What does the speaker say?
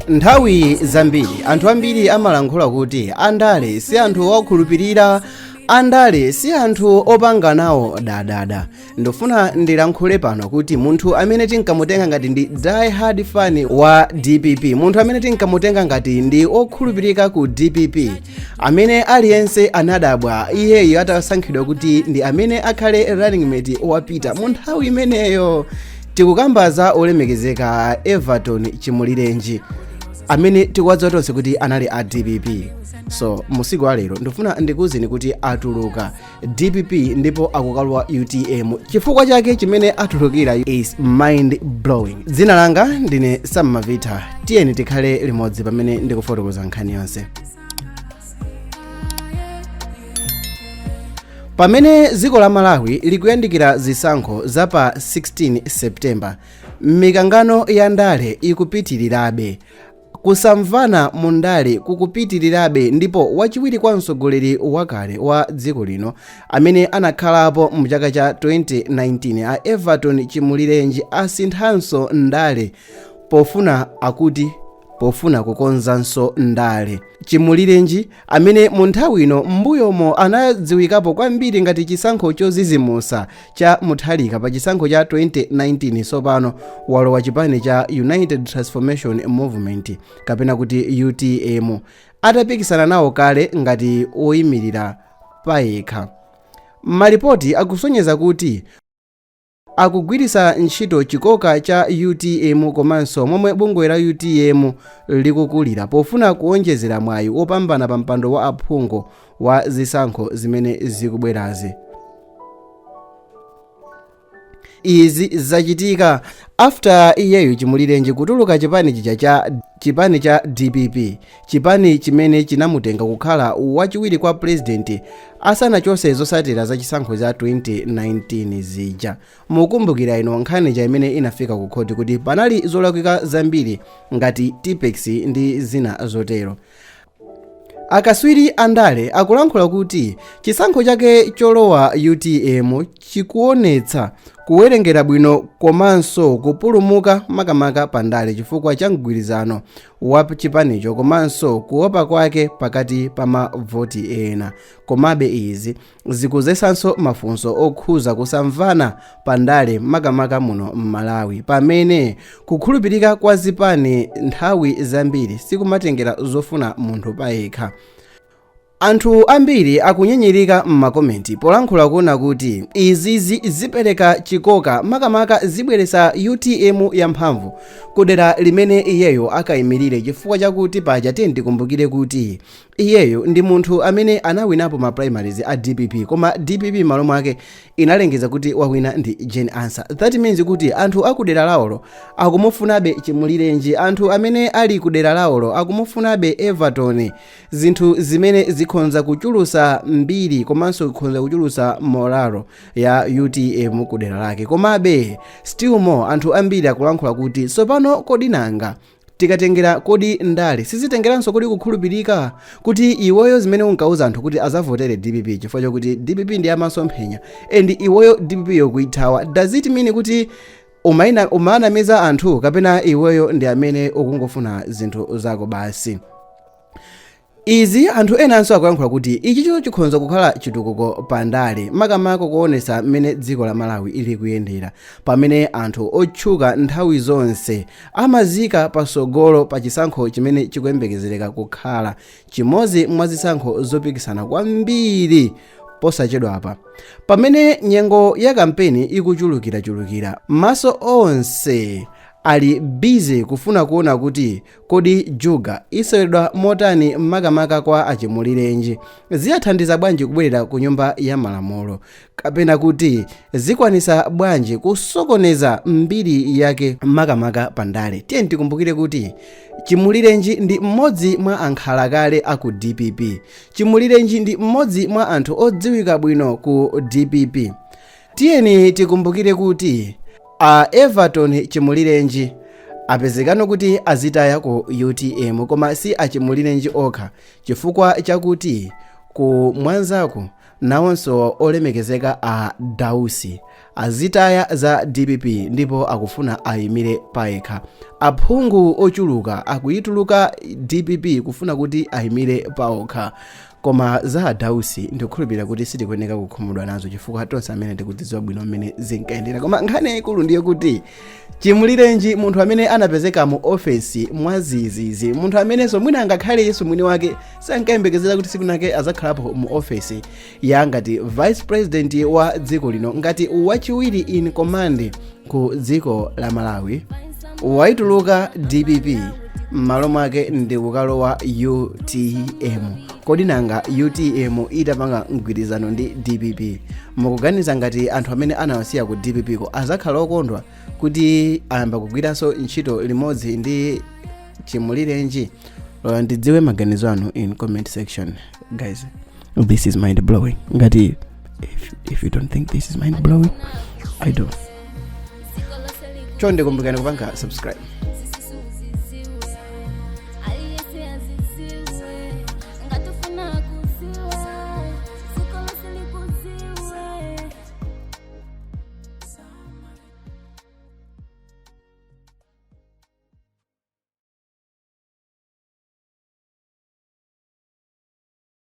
Nthawi zambiri anthu ambiri amalankhula kuti andale si anthu okhulupirira, andale si anthu opanga nawo dadada. Ndifuna ndilankhule pano kuti munthu amene tinkamutenga ngati ndi die hard fan wa DPP, munthu amene tinkamutenga ngati ndi okhulupirika ku DPP, amene aliyense anadabwa iyeyo atasankhidwa kuti ndi amene akhale running mate wa Peter mu nthawi imeneyo, tikukamba za olemekezeka Everton Chimulirenji, amene tikuwadziwa tonse kuti anali a DPP. So musiku wa lero ndifuna ndikuwuzeni kuti atuluka DPP ndipo akukalowa UTM. Chifukwa chake chimene atulukira is mind blowing. Dzina langa ndine Sam Mavita. Tiyeni tikhale limodzi pamene ndikufotokoza nkhani yonse. Pamene dziko la Malawi likuyandikira zisankho za pa 16 September, mikangano ya ndale ikupitirirabe. Kusamvana mu ndale kukupitirirabe ndipo wachiwiri kwa mtsogoleri wakale wa dziko lino amene anakhalapo mu chaka cha 2019, a Everton Chimulirenji, asinthanso ndale pofuna akuti pofuna kukonzanso ndale. Chimulirenji, amene mu nthawi ino m'mbuyomo anadziwikapo kwambiri ngati chisankho chozizimusa cha Mutharika pa chisankho cha 2019, tsopano walowa chipani cha United Transformation Movement kapena kuti UTM, atapikisana nawo kale ngati oyimirira payekha. Malipoti akusonyeza kuti akugwiritsa ntchito chikoka cha UTM komanso momwe bungwe la UTM likukulira pofuna kuonjezera mwayi wopambana pa mpando wa aphungu wa zisankho zimene zikubwerazi. Izi zachitika after iyeyu Chimulirenji kutuluka chipani chija cha chipani cha DPP, chipani chimene chinamutenga kukhala wachiwiri kwa president asanachose zosatira za chisankho cha 2019 zija. Mukumbukira ino nkhani ija imene inafika ku khoti kuti panali zolakwika zambiri ngati Tipp-Ex ndi zina zotero. Akaswiri andale akulankhula kuti chisankho chake cholowa UTM chikuonetsa kuwerengera bwino komanso kupulumuka makamaka pa ndale chifukwa cha mgwirizano wa chipanicho komanso kuopa kwake pakati pa mavoti ena. Komabe izi zikuzesanso mafunso okhuza kusamvana pa ndale makamaka muno m'Malawi, pamene kukhulupirika kwa zipani nthawi zambiri sikumatengera zofuna munthu payekha. Anthu ambiri akunyinyirika m'makomenti polankhula kuona kuti izizi zipereka chikoka, makamaka zibweresa UTM yamphamvu kudera limene iyeyo akayimirire, chifukwa chakuti paja tiyeni tikumbukire kuti iyeyo ndi munthu amene anawinapo ma primaries a DPP, koma DPP malo mwake inalengeza kuti wawina ndi Jane Ansah. That means kuti anthu akudera lawolo akumufunabe Chimulirenji, anthu amene ali kudera lawolo akumufunabe Everton, zinthu zimene zikhonza kuchulusa mbiri komanso kukhonza kuchulusa morale ya UTM kudera lake. Komabe still more anthu ambiri akulankhula kuti tsopano kodi nanga tikatengera kodi ndale sizitengeranso kodi kukhulupirika, kuti iweyo zimene unkauza anthu kuti azavotere DPP chifukwa chokuti DPP ndi amasomphenya, and iweyo DPP yokuithawa, does it mean kuti umanamiza anthu, kapena iweyo ndi amene ukungofuna zinthu zako basi? Izi anthu enanso akuyankhula kuti ichicho chikhonza kukhala chitukuko pa ndale, makamaka kuonesa mmene dziko la Malawi likuyendera, pamene anthu otchuka nthawi zonse amazika pasogolo pa chisankho chimene chikuyembekezereka kukhala chimodzi mwa zisankho zopikisana kwambiri posachedwapa. Pamene nyengo ya kampeni ikuchulukirachulukira, maso onse ali busy kufuna kuona kuti kodi juga iseweredwa motani, makamaka kwa aChimulirenji, ziyathandiza bwanji kubwerera ku nyumba ya malamulo, kapena kuti zikwanisa bwanji kusokoneza mbiri yake makamaka pa ndale. Tiye tikumbukire kuti Chimulirenji ndi mmodzi mwa ankhalakale aku DPP. Chimulirenji ndi mmodzi mwa anthu odziwika bwino ku DPP. Tiyeni tikumbukire kuti a Everton Chimulirenji apezekano kuti azitaya ku UTM, koma si aChimulirenji okha, chifukwa chakuti ku Mwanzaku nawonso olemekezeka a Dausi Azitaya za DPP ndipo akufuna ayimire payekha. Aphungu ochuluka akuyituluka DPP kufuna kuti ayimire paokha. Koma za a Dausi ndikukhulupirira kuti sitikuyeneka kukhumudwa nazo chifukwa tonse amene tikudziwa bwino mmene zinkayendera. Koma nkhani yayikulu ndiye kuti Chimulirenji, munthu amene anapezeka mu ofesi mwazizizi, munthu amenenso mwina angakhale Yesu mwini wake sankayembekezera kuti tsiku lake azakhalapo mu ofesi ya ngati vice president wa dziko lino, ngati wachiwiri in command ku dziko la Malawi, waituluka DPP, m'malo mwake ndi kukalowa UTM. Kodi nanga UTM itapanga mgwirizano ndi DPP, mukuganiza ngati anthu amene anawasiya ku DPP ko azakhala okondwa kuti ayamba kugwiranso ntchito limodzi ndi Chimulirenji? Ndidziwe maganizo anu in comment section. Guys, this is mind blowing. Ngati if you don't think this is mind blowing, I do. Chonde kumbukani kupanga subscribe.